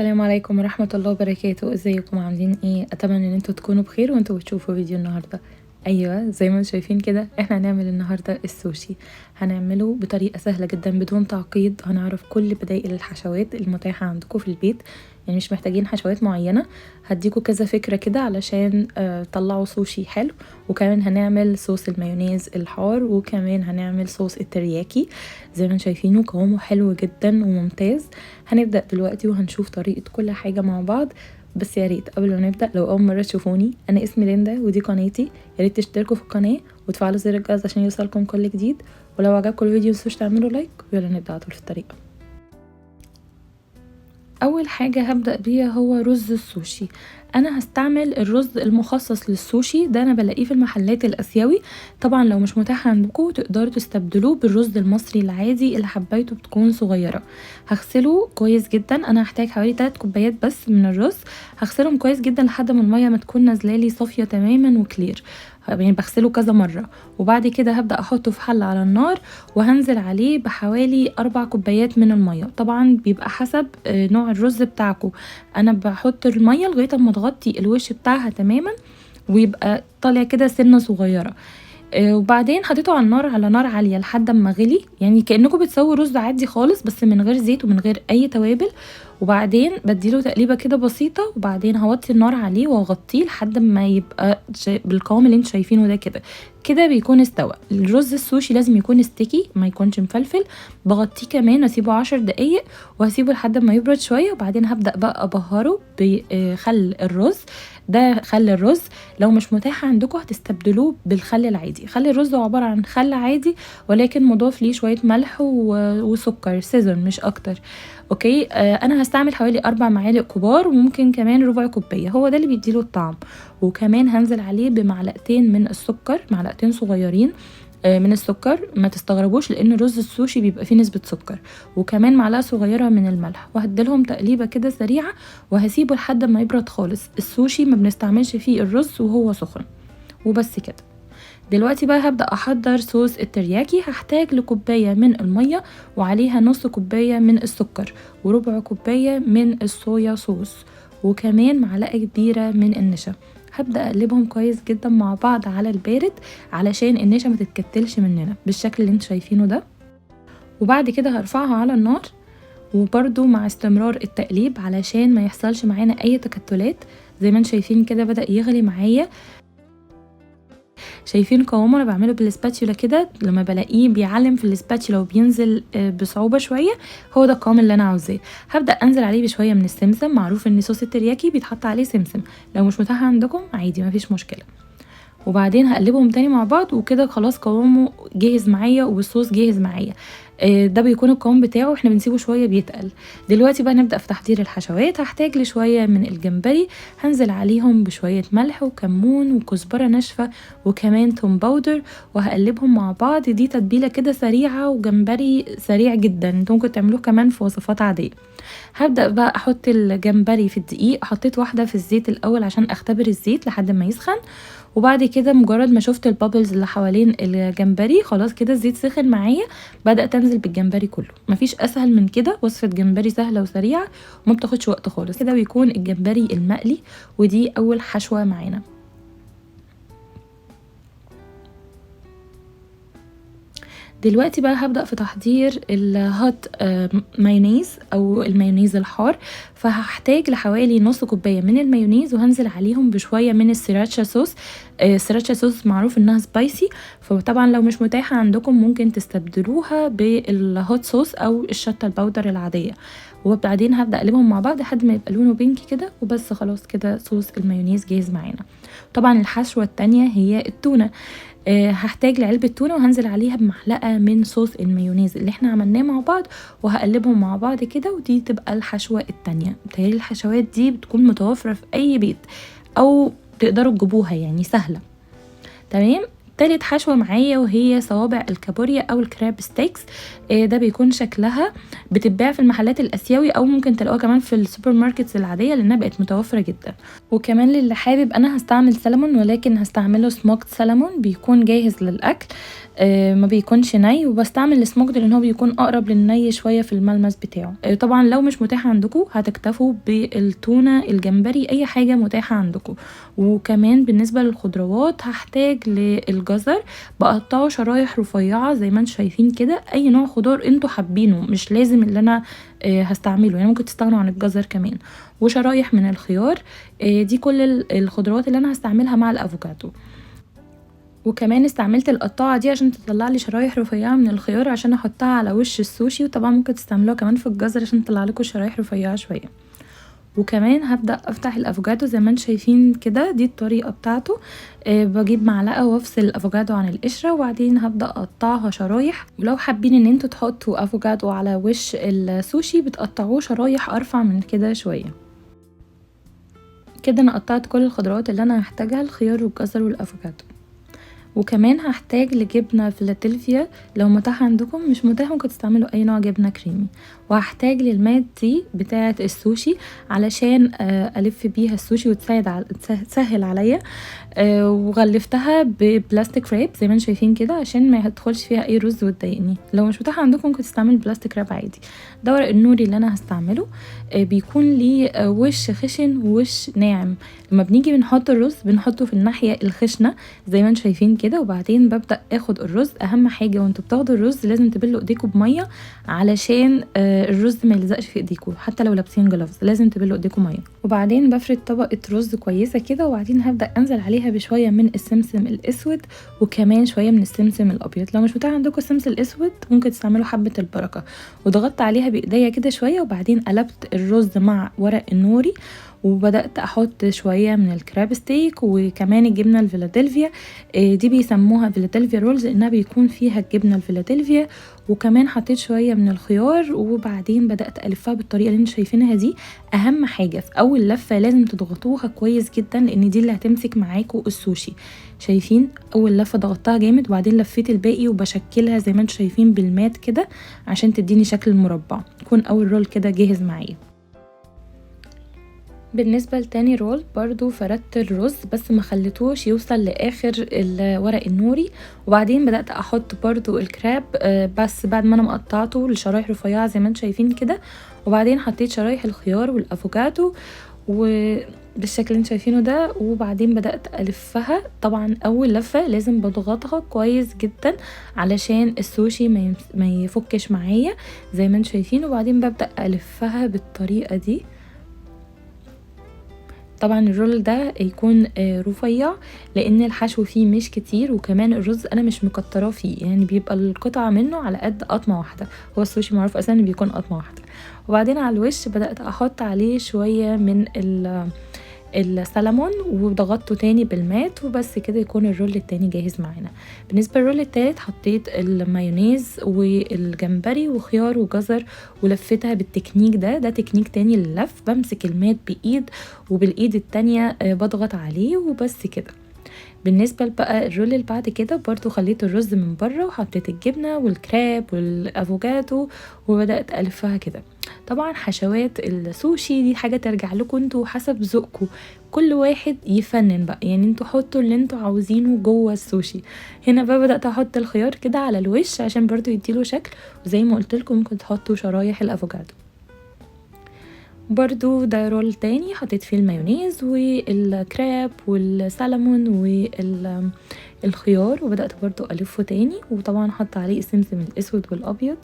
السلام عليكم ورحمة الله وبركاته. ازيكم عاملين ايه؟ اتمنى ان انتوا تكونوا بخير وانتوا بتشوفوا فيديو النهاردة. ايوه زي ما انتم شايفين كده احنا هنعمل النهاردة السوشي. هنعمله بطريقة سهلة جدا بدون تعقيد، هنعرف كل بدائل الحشوات المتاحة عندكم في البيت، يعني مش محتاجين حشوات معينة. هديكوا كذا فكرة كده علشان تطلعوا سوشي حلو. وكمان هنعمل صوص المايونيز الحار، وكمان هنعمل صوص الترياكي. زي ما انتم شايفينه قوامه حلو جدا وممتاز. هنبدأ دلوقتي وهنشوف طريقة كل حاجة مع بعض. بس يا ريت قبل ما نبدأ لو أول مرة تشوفوني، أنا اسمي ليندا ودي قناتي، يا ريت تشتركوا في القناة وتفعلوا زر الجرس عشان يوصلكم كل جديد. ولو عجبكم الفيديو متنسوش تعملوا like. ويلا نبدأ على طول في الطريقة. أول حاجة هبدأ بيها هو رز السوشي. أنا هستعمل الرز المخصص للسوشي ده، أنا بلاقيه في المحلات الآسيوي. طبعا لو مش متاح عندكم تقدروا تستبدلوه بالرز المصري العادي اللي حبايته بتكون صغيرة. هغسله كويس جدا، أنا هحتاج حوالي 3 كوبايات بس من الرز. هغسلهم كويس جدا لحد ما المية ما تكون نازلالي صافية تماما و clear، يعني بغسله كذا مرة. وبعد كده هبدأ أحطه في حلة على النار وهنزل عليه بحوالي 4 كوبايات من المية. طبعا بيبقى حسب نوع الرز بتاعكم. أنا بحط المية لغاية ما تغطي الوش بتاعها تماما ويبقى طالع كده سنة صغيرة. وبعدين حطيته على النار على نار عالية لحد ما غلي، يعني كأنكم بتسووا رز عادي خالص بس من غير زيت ومن غير أي توابل. وبعدين بديله تقليبة كده بسيطة، وبعدين هوطي النار عليه واغطيه لحد ما يبقى بالقوام اللي انتوا شايفينه ده. كده كده بيكون استوى. الرز السوشي لازم يكون sticky، ما يكونش مفلفل. بغطيه كمان واسيبه 10 دقايق، وهسيبه لحد ما يبرد شوية. وبعدين هبدأ بقى ابهره بخل الرز. ده خل الرز لو مش متاح عندكم هتستبدلوه بالخل العادي. خل الرز هو عبارة عن خل عادي ولكن مضاف ليه شوية ملح وسكر season مش اكتر. okay، انا هستعمل حوالي 4 معالق كبار وممكن كمان ربع كوباية، هو ده اللي بيديله الطعم. وكمان هنزل عليه بمعلقتين من السكر، معلقتين صغيرين من السكر. ما تستغربوش لان رز السوشي بيبقى فيه نسبة سكر. وكمان معلقة صغيرة من الملح، وهديلهم تقليبة كده سريعة وهسيبه لحد ما يبرد خالص. السوشي ما بنستعملش فيه الرز وهو سخن. وبس كده. دلوقتي بقى هبدأ أحضر صوص الترياكي. هحتاج لكوباية من المية وعليها نص كوباية من السكر وربع كوباية من الصويا صوص وكمان معلقة كبيرة من النشا. هبدأ أقلبهم كويس جدا مع بعض على البارد علشان النشا ما تتكتلش مننا بالشكل اللي انتوا شايفينه ده. وبعد كده هرفعها على النار، وبرده مع استمرار التقليب علشان ما يحصلش معانا أي تكتلات. زي ما انتوا شايفين كده بدأ يغلي معايا. شايفين قوامه؟ انا بعمله بال spatula كده، لما بلاقيه بيعلم في ال spatula وبينزل بصعوبة شوية، هو ده القوام اللي انا عاوزاه. هبدا انزل عليه بشوية من السمسم. معروف ان صوص الترياكي بيتحط عليه سمسم، لو مش متاح عندكم عادي مفيش مشكلة. وبعدين هقلبهم تاني مع بعض، وكده خلاص قوامه جاهز معايا والصوص جاهز معايا. ده بيكون القوام بتاعه، احنا بنسيبه شوية بيتقل. دلوقتي بقى نبدا في تحضير الحشوات. هحتاج لشويه من الجمبري، هنزل عليهم بشوية ملح وكمون وكزبره ناشفة وكمان توم powder، وهقلبهم مع بعض. دي تتبيله كده سريعة وجمبري سريع جدا، انتوا ممكن تعملوه كمان في وصفات عادية. هبدا بقى احط الجمبري في الدقيق. حطيت واحدة في الزيت الاول عشان اختبر الزيت لحد ما يسخن، وبعد كده مجرد ما شفت ال bubbles اللي حوالين الجمبري خلاص كده الزيت سخن معايا، بدأت انزل بالجمبري كله. مفيش اسهل من كده، وصفة جمبري سهلة وسريعة وما بتاخدش وقت خالص. كده بيكون الجمبري المقلي، ودي اول حشوة معانا. دلوقتي بقى هبدأ في تحضير ال hot مايونيز او المايونيز الحار. فهحتاج لحوالي نص كوباية من المايونيز، وهنزل عليهم بشوية من ال sriracha sauce. ال sriracha sauce معروف انها spicy، فطبعا لو مش متاحة عندكم ممكن تستبدلوها بال hot sauce او الشطة ال powder العادية. وبعدين هبدأ اقلبهم مع بعض لحد ما يبقى لونه pink كده، وبس خلاص كده صوص المايونيز جاهز معانا. طبعا الحشوة التانية هي التونة. هحتاج لعلبة تونة وهنزل عليها بمعلقة من صوص المايونيز اللي احنا عملناه مع بعض، وهقلبهم مع بعض كده، ودي تبقى الحشوة التانية. بتهيألي الحشوات دي بتكون متوفرة في اي بيت او تقدروا تجيبوها، يعني سهلة. تمام. تالت حشوة معايا وهي صوابع الكابوريا او ال crab sticks. ده بيكون شكلها بتتباع في المحلات الاسيوي او ممكن تلاقوها كمان في ال supermarkets العادية لانها بقت متوفرة جدا. وكمان للي حابب انا هستعمل سلمون، ولكن هستعمله smoked salmon، بيكون جاهز للاكل، ما بيكونش ني، وبستعمل ال smoked لان هو بيكون اقرب للني شوية في الملمس بتاعه. طبعا لو مش متاح عندكم هتكتفوا بالتونه، الجمبري، اي حاجة متاحة عندكم. وكمان بالنسبة للخضروات هحتاج للجزر، بقطعه شرايح رفيعة زي ما انتم شايفين كده. اي نوع خضار انتوا حابينه، مش لازم اللي انا هستعمله، يعني ممكن تستغنوا عن الجزر كمان. وشرايح من الخيار، دي كل الخضروات اللي انا هستعملها مع الافوكادو. وكمان استعملت القطاعه دي عشان تطلع لي شرايح رفيعة من الخيار عشان احطها على وش السوشي، وطبعا ممكن تستعملوها كمان في الجزر عشان تطلع لكم شرايح رفيعة شوية. وكمان هبدا افتح الافوكادو زي ما انتم شايفين كده، دي الطريقة بتاعته. بجيب معلقه وافصل الافوكادو عن القشرة، وبعدين هبدا اقطعها شرايح. ولو حابين ان انتوا تحطوا افوكادو على وش السوشي بتقطعوه شرايح ارفع من كده شوية. كده انا قطعت كل الخضروات اللي انا هحتاجها، الخيار والجزر والافوكادو. وكمان هحتاج لجبنة فيلادلفيا، لو متاحة عندكم، مش متاح ممكن تستعملوا اي نوع جبنة كريمي. وهحتاج لل mat دي بتاعة السوشي علشان الف بيها السوشي وتساعد تسهل عليا. وغلفتها ب plastic wrap زي ما انتم شايفين كده عشان ما يدخلش فيها اي رز وتضايقني. لو مش متاحة عندكم ممكن تستعملوا plastic wrap عادي. ده ورق النوري اللي انا هستعمله، بيكون ليه وش خشن ووش ناعم. لما بنيجي بنحط الرز بنحطه في الناحية الخشنة زي ما انتم شايفين كده، وبعدين ببدأ اخد الرز. اهم حاجة وانتوا بتاخدوا الرز لازم تبلوا ايديكم بمية علشان الرز ما يلزقش في ايديكم، حتى لو لابسين gloves لازم تبلوا ايديكم مية. وبعدين بفرد طبقة رز كويسة كده، وبعدين هبدأ انزل عليها بشوية من السمسم الاسود وكمان شوية من السمسم الابيض. لو مش متاح عندكم السمسم الاسود ممكن تستعملوا حبة البركة. وضغطت عليها بايديا كده شوية، وبعدين قلبت الرز مع ورق النوري، وبدأت أحط شوية من ال crab stick وكمان الجبنة الفيلادلفيا. دي بيسموها فيلادلفيا rolls لأنها بيكون فيها الجبنة الفيلادلفيا. وكمان حطيت شوية من الخيار، وبعدين بدأت ألفها بالطريقة اللي انتوا شايفينها دي. أهم حاجة في أول لفة لازم تضغطوها كويس جدا لأن دي اللي هتمسك معاكوا السوشي. شايفين أول لفة ضغطتها جامد، وبعدين لفيت الباقي وبشكلها زي ما انتوا شايفين بال mat كده عشان تديني شكل المربع. يكون أول roll كده جاهز معايا. بالنسبة لتاني roll برضو فردت الرز بس ما خليتوش يوصل لآخر الورق النوري، وبعدين بدأت احط برضو ال crab، بس بعد ما انا مقطعته لشرايح رفيعة زي ما انتم شايفين كده. وبعدين حطيت شرايح الخيار والافوكادو وبالشكل اللي انتم شايفينه ده، وبعدين بدأت ألفها. طبعا اول لفة لازم بضغطها كويس جدا علشان السوشي ما يفكش معايا زي ما انتم شايفين. وبعدين ببدأ ألفها بالطريقة دي. طبعا ال roll ده يكون رفيع لان الحشو فيه مش كتير، وكمان الرز انا مش مكتراه فيه، يعني بيبقى القطعة منه على قد قطمه واحدة. هو السوشي معروف اصلا انه بيكون قطمه واحدة. وبعدين على الوش بدات احط عليه شوية من السلمون وضغطته تاني بال mat، وبس كده يكون ال roll التاني جاهز معانا. بالنسبة لل roll التالت حطيت المايونيز والجمبري وخيار وجزر ولفتها بالتكنيك ده. ده تكنيك تاني لللف، بمسك ال mat بايد وبالايد التانية بضغط عليه وبس كده. بالنسبة بقى ال roll اللي بعد كده برضو خليت الرز من بره وحطيت الجبنة وال crab والافوكادو وبدأت ألفها كده. طبعا حشوات السوشي دي حاجة ترجع لكم انتوا حسب ذوقكم، كل واحد يفنن بقى، يعني انتوا حطوا اللي انتوا عاوزينه جوه السوشي. هنا بقى بدأت احط الخيار كده على الوش عشان برضو يديله شكل، وزي ما قلت لكم ممكن تحطوا شرايح الافوكادو. برضو ده roll تاني حطيت فيه المايونيز وال crab والسلمون والخيار، وبدأت برضو ألفه تاني، وطبعا حط عليه السمسم الأسود والأبيض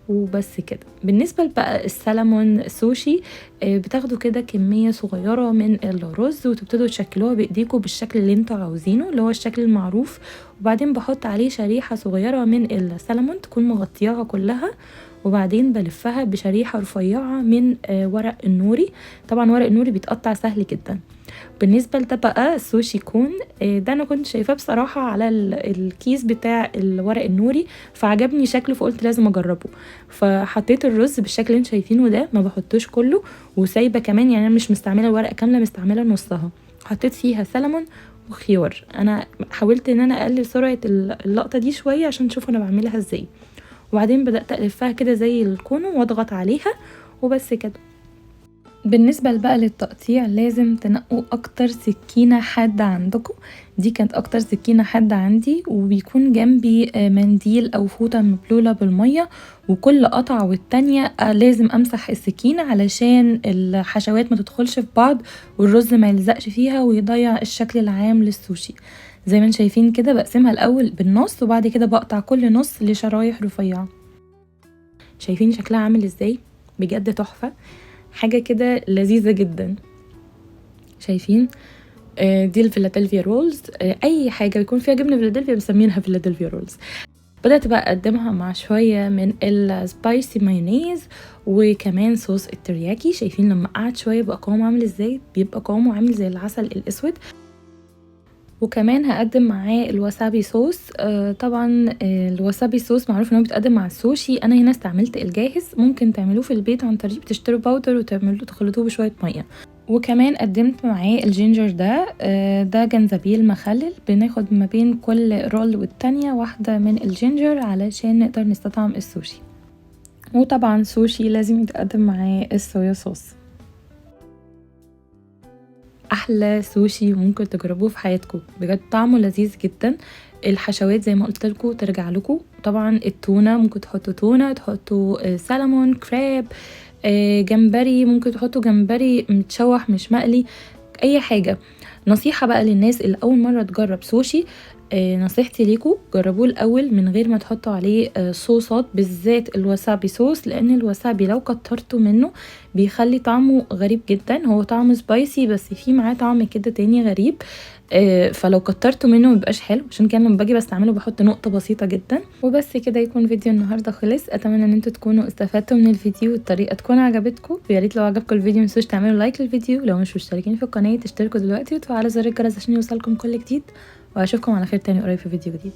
وبس كده. بالنسبة بقى السلمون سوشي، بتاخدوا كده كمية صغيرة من الرز وتبتدوا تشكلوها بإيديكم بالشكل اللي انتوا عاوزينه اللي هو الشكل المعروف، وبعدين بحط عليه شريحة صغيرة من السلمون تكون مغطياها كلها، وبعدين بلفها بشريحة رفيعة من ورق النوري. طبعا ورق النوري بيتقطع سهل جدا. بالنسبة لده بقى السوشي cone، ده انا كنت شايفاه بصراحة على الكيس بتاع الورق النوري فعجبني شكله فقلت لازم اجربه، فحطيت الرز بالشكل اللي انتوا شايفينه ده، ما بحطوش كله وسايبه كمان، يعني انا مش مستعملة الورقة كاملة، مستعملة نصها. حطيت فيها سلمون وخيار. انا حاولت ان انا اقلل سرعة اللقطة دي شوية عشان تشوفوا انا بعملها ازاي. وبعدين بدأت ألفها كده زي ال cone واضغط عليها وبس كده. بالنسبة بقى للتقطيع، لازم تنقوا اكتر سكينة حادة عندكم. دي كانت اكتر سكينة حادة عندي، وبيكون جنبي منديل او فوطة مبلولة بالمية، وكل قطعة والتانية لازم امسح السكينة علشان الحشوات ما تدخلش في بعض والرز ما يلزقش فيها ويضيع الشكل العام للسوشي. زي ما انتم شايفين كده بقسمها الاول بالنص، وبعد كده بقطع كل نص لشرايح رفيعة. شايفين شكلها عامل ازاي؟ بجد تحفة، حاجة كده لذيذة جدا. شايفين؟ دي ال Philadelphia rolls. اي حاجة بيكون فيها جبنة فيلادلفيا بنسميها Philadelphia rolls. بدأت بقى أقدمها مع شوية من ال spicy mayonnaise وكمان صوص الترياكي. شايفين لما قعد شوية بقى قوامه عامل ازاي؟ بيبقى قوامه عامل زي العسل الأسود. وكمان هقدم معاه ال wasabi sauce. طبعا ال wasabi sauce معروف ان هو بيتقدم مع السوشي. انا هنا استعملت الجاهز، ممكن تعملوه في البيت عن طريق تشتروا powder وتعملوه تخلطوه بشوية مية. وكمان قدمت معاه ال ginger ده، ده جنزبيل مخلل. بناخد ما بين كل roll والتانية واحدة من ال ginger علشان نقدر نستطعم السوشي. وطبعا سوشي لازم يتقدم معاه ال soya sauce. احلى سوشي ممكن تجربوه في حياتكم، بجد طعمه لذيذ جدا. الحشوات زي ما قلت لكم ترجع لكم. طبعا التونه ممكن تحطوا تونه، تحطوا سالمون، crab، جمبري، ممكن تحطوا جمبري متشوح مش مقلي، اي حاجه. نصيحه بقى للناس اللي اول مره تجرب سوشي، نصيحتي ليكم جربوه الاول من غير ما تحطوا عليه صوصات، بالذات ال wasabi sauce، لان الوسابي لو كترتوا منه بيخلي طعمه غريب جدا. هو طعمه spicy بس في معاه طعم كده تاني غريب، فلو كترتوا منه مبيبقاش حلو. عشان كده لما باجي بستعمله بحط نقطة بسيطة جدا. وبس كده يكون فيديو النهارده خلص. اتمنى ان انتوا تكونوا استفدتوا من الفيديو والطريقة تكون عجبتكم. ويا ريت لو عجبكم الفيديو متنسوش تعملوا like للفيديو، لو مش مشتركين في القناة تشتركوا دلوقتي وتفعلوا زر الجرس عشان يوصلكم كل جديد. واشوفكم على خير تاني قريب في فيديو جديد.